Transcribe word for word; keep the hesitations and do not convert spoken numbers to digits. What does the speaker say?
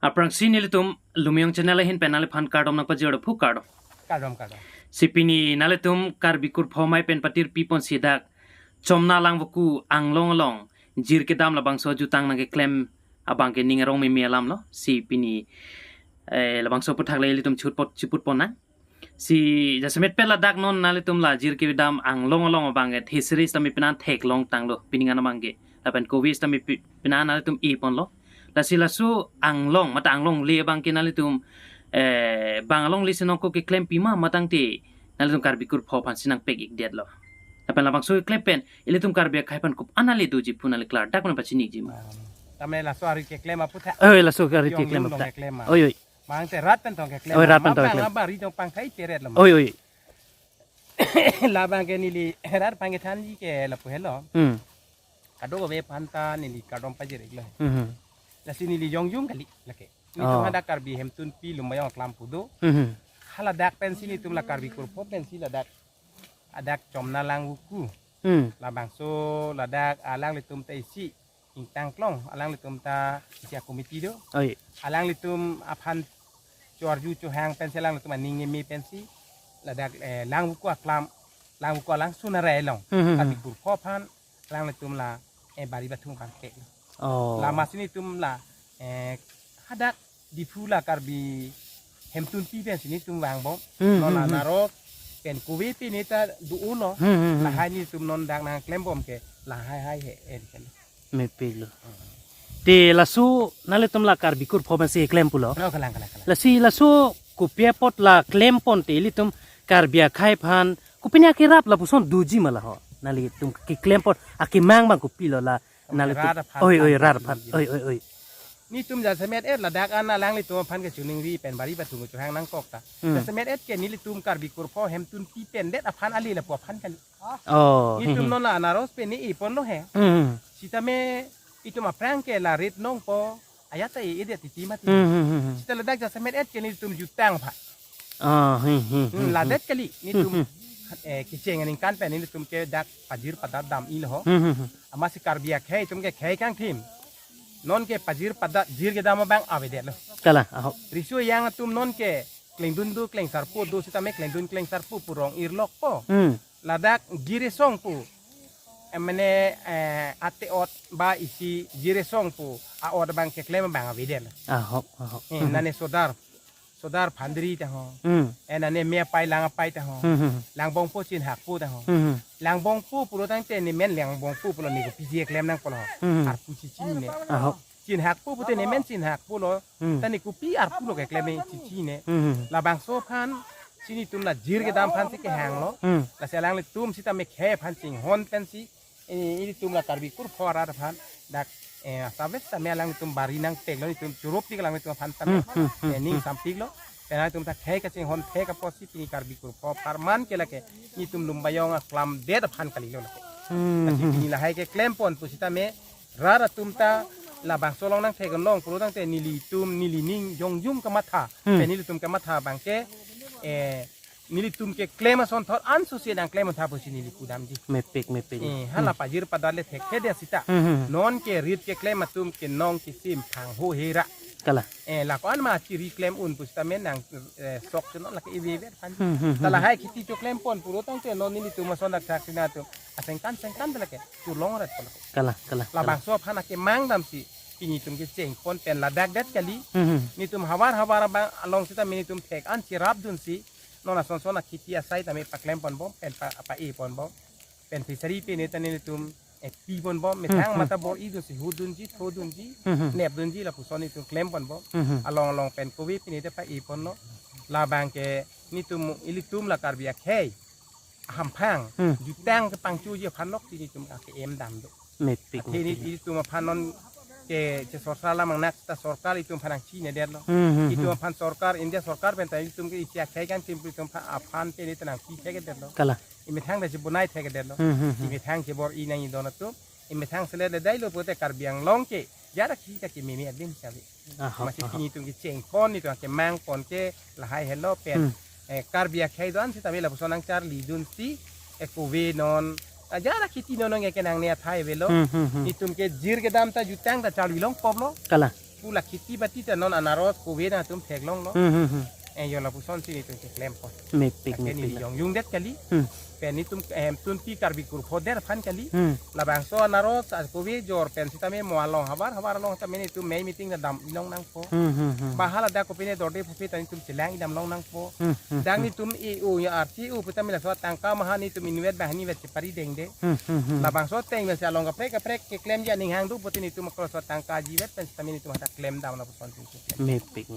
Aphrangsi nelitum Lumyong channel ahin pen nangliphan kardom nangpajir do phu, kardom. Kardom, kardom. Si pini nanglitum Karbi Kurpho Amei pen patir pipon si dak Chomna Langvoku anglong along jir kedam labangso jutang nangkeklem abangke ning arong meme alam lo. Si pini, eh, labangso aputhak le ilitum chutpot chiput pon nang. Si jasemet pen ladak non nanglitum la jir kedam anglong along abangke theseri sitame pinan theklong tanglo, pining an abangke. Lapen kove sitame pi-, pinan nanglitum e ponlo. Lasi laso anglong, mate anglongle abangke nanglitum, eh, bang alongle si nangkok keklem pima, mate tangte nanglitum Karbi Kurpho aphan si nangpek-ikdetlo? Lapen labangso keklem pen ilitum Karbi akhei aphan kopi-an ale doji pu nangli klardak pen pachiniji ma? Tame laso ari keklem aputhak. Oi, laso ari keklem aputhak. Oi, oi. Mate rat pen tong keklem. Oi, rat pen tong keklem. Abang, abang ri tong pangthai cheret lo. Oi, oi. Labangke neli rat pangkethanji ke lapu helo. Hmm. Kadokave aphanta neli kardom pajir-iklo. Hmm. Lasi neli jongjung kali lake. Nelitum hadak Karbi Hemtunpi Lumbajong aklam pu do. Hmm. Haladak pensi nelitum la Karbi Kurpho pensi ladak, hadak Chomna Langvoku. Hmm. Labangso ladak alanglitum ta isi ingtangklong, alanglitum ta isi a-committee do. Oi. Alanglitum aphan choarju chohang pensi, alanglitum aning meme pensi ladak, eh, Langvoku aklam, Langvoku alangsun arai along. Hmm, hmm, hmm. Karbi Kurpho aphan alanglitum la, eh, bari bathung abang ke. Oh. Lasi nelitum la, eh, hadak Diphu la Karbi Hemtunpi pensi nelitum vangbom. Hmm, non hmm, hmm. Anaros pen kove pine ta do-olo. Hmm, hmm, hmm. Lahai nelitum non dak nangklembom ke lahai hai he, eh, kan. Mepik lo. Hmm. Te laso nanglitum la Karbi Kurpho pensi klem pulo. Oh, kalang, kalang, kalang. Lasi laso kopi apot la klem pon te ilitum Karbi akhei aphan kopine akerap lapuson doji ma la ho? Nanglitum keklem pon akemang abang kopilo la nanglitum? Rat aphan. Oi, oi, rat aphan. Oi, oi, oi. Nelitum jasemet-et ladak an alanglitum aphan kachiningri pen bari bathung chohang nangkok ta. Hmm. Jasemet-et ke nelitum Karbi Kurpho Hemtunpi pendet aphan ale lapu aphan kali. Oh. Nelitum, hmm, hmm, non la anaros pen ne e ponlo he. Hmm, hmm. Sitame itum aphrang ke la rit nongpo, ajat ta e-edet titi mati. Hmm, hmm, hmm, hmm. Sita ladak jasemet-et ke nelitum jutang aphan. Ah, hmm, hmm, hmm, hmm, ladet kali nelitum, hmm, hmm, eh, kecheng aningkan pen nelitum ke dak pajir padat dam-ilo ho. Hmm, hmm, hmm. Amatsi Karbi akhei atum ke khei kangthim. Non ke pajir padat jir kedam abang avedetlo. Kalang, ahok. Riso ejang atum non ke klengdun do, klengsarpo do, sitame klengdun klengsarpo pu rong irlokpo. Hmm. Ladak jir esong pu, eh, mane, eh, ate-ot ba isi jir esong pu a-ot abang keklem abang avedetlo. Ahok, ahok. Eh, hmm, nane sodar, sodar Phandri ta ho. Hmm. Eh, nane me apai lang apai ta ho. Hmm, hmm. Langbongpo Chinhakpo ta ho. Hmm, hmm. Langbongpo pulo tangte ne men Langbongpo pulo, ne kopisi keklem nangpo lo. Hmm, hmm. Arpu chichinine. Ahok. Chinhakpo pute ne men Chinhakpo lo. Hmm. Ta ne kopi arpu lo keklem ne chichinine. Hmm, hmm. Labangso aphan si nelitum la jir kedam aphan si kehanglo. Hmm. Lasi alanglitum sitame khei aphan chinghon pensi, eh, ilitum la Karbi Kurpho arat aphan dak, eh, asap sitame alanglitum bari nangteklo, nelitum churop tik alanglitum aphan tame, hmm, hmm, hmm, eh, ning, hmm, sampiklo. Pen alanglitum ta khei kachinghon thek apotsi pini Karbi Kurpho apharman ke lake nelitum Lumbajong aklam det aphan kalilo lake. Hmm, lasi, hmm, pini lahai keklem pon pusitame rat atum ta labangso along nangthek-onlong pulo tangte nelitum, nelining jongjung kematha, hmm, pen nelitum kematha abangke, eh, nelitum keklem asonthot anso si nangklem tha pusi neli pudamji. Mepik, mepik. Eh, hala, hmm, pajir padat le thekthedet sita. Hmm, hmm. Non ke rit keklem atum ke nong kisim thang ho hera. Kalang. Eh, la ko-an ma chiri klem un pusitame nang, eh, sok chunon lake ive ive aphan. Hmm, hmm, hmm. Ta lahai kheti choklem pon pulo tangte non nelitum ason dak thak sina atum asengkan sengkan lake chulong rat pon. Kalang, kalang, kalang. Labangso aphan akemang damsi pini nelitum kecheng pon pen ladak det kali. Hmm, hmm. Nelitum havar havar abang along sitame nelitum thek an chirapdunsi non ason son akheti asai tame paklem ponbom, pen pa, pa-e ponbom. Pen fishery pine ta nelitum, eh, pi ponbom, methang, hmm, hmm, mata bor-idunsi hudunji, thodunji, hmm, hmm, nepdunji lapuson nelitum klem ponbom. Hmm, hmm. Along along pen kove pine ta pa-e ponlo. Labangke nelitum, ilitum la Karbi akhei ahamphang, hmm, jutang kepangchoji aphan lok si nelitum ake-em dam do. Mepik, athe mepik. Nelitum aphan non ke, che sorkar lam angnak ta sorkar itum aphan nangchinedetlo. Hmm, hmm, itum, hmm, aphan sorkar, India sorkar pen ta itum ke isi akhei kangthim pu itum aphan, aphan pine ta nangpi thekdetlo. Kalang. Imethang ta chebonai thekdetlo. Hmm, hmm, hmm. Imethang chebor-i nangji don atum. Imethang selet le dailo pute Karbi Anglong ke jara khita kememe adim save. Aha, amatsi, aha, pini nelitum kecheng pon, nelitum akemang pon ke lahai helo pen. Hmm. Eh, Karbi akhei do-an sitame lapuson nangcharlidunsi, eh, kove non, ah, jara kheti non nong ke nangne athai avelo. Hmm, hmm, hmm. Nelitum ke jir kedam ta jutang ta charli longpoplo. Kalang. Pu la kheti bati ta non anaros kove nangtum theklonglo. Hmm, hmm, hmm. Eh, yo lapuson si netum keklempo. Mepik, lake mepik neli la. Jong jungdet kali. Hmm. Pen netum, eh, hemtunpi Karbi kurpho der aphan kali. Hmm. Labangso anaros, ah, kove jor pen sitame mo along havar, havar along tame netum mei meeting ta dam-i longnangpo. Hmm, hmm, hmm. Ba haladak kopine dorde phope ta netum chelang-i dam longnangpo. Hmm, hmm, hmm. Dak netum E O ya R T O putame laso atangka maha netum inutvet banghini vet chepari dengde. Hmm, hmm, hmm. Labangso ateng vet si along kaprek kaprek keklemji aning hang do pute netum aklo laso atangkaji vet pen sitame netum hadak klem dam lapuson si keklem. Mepik.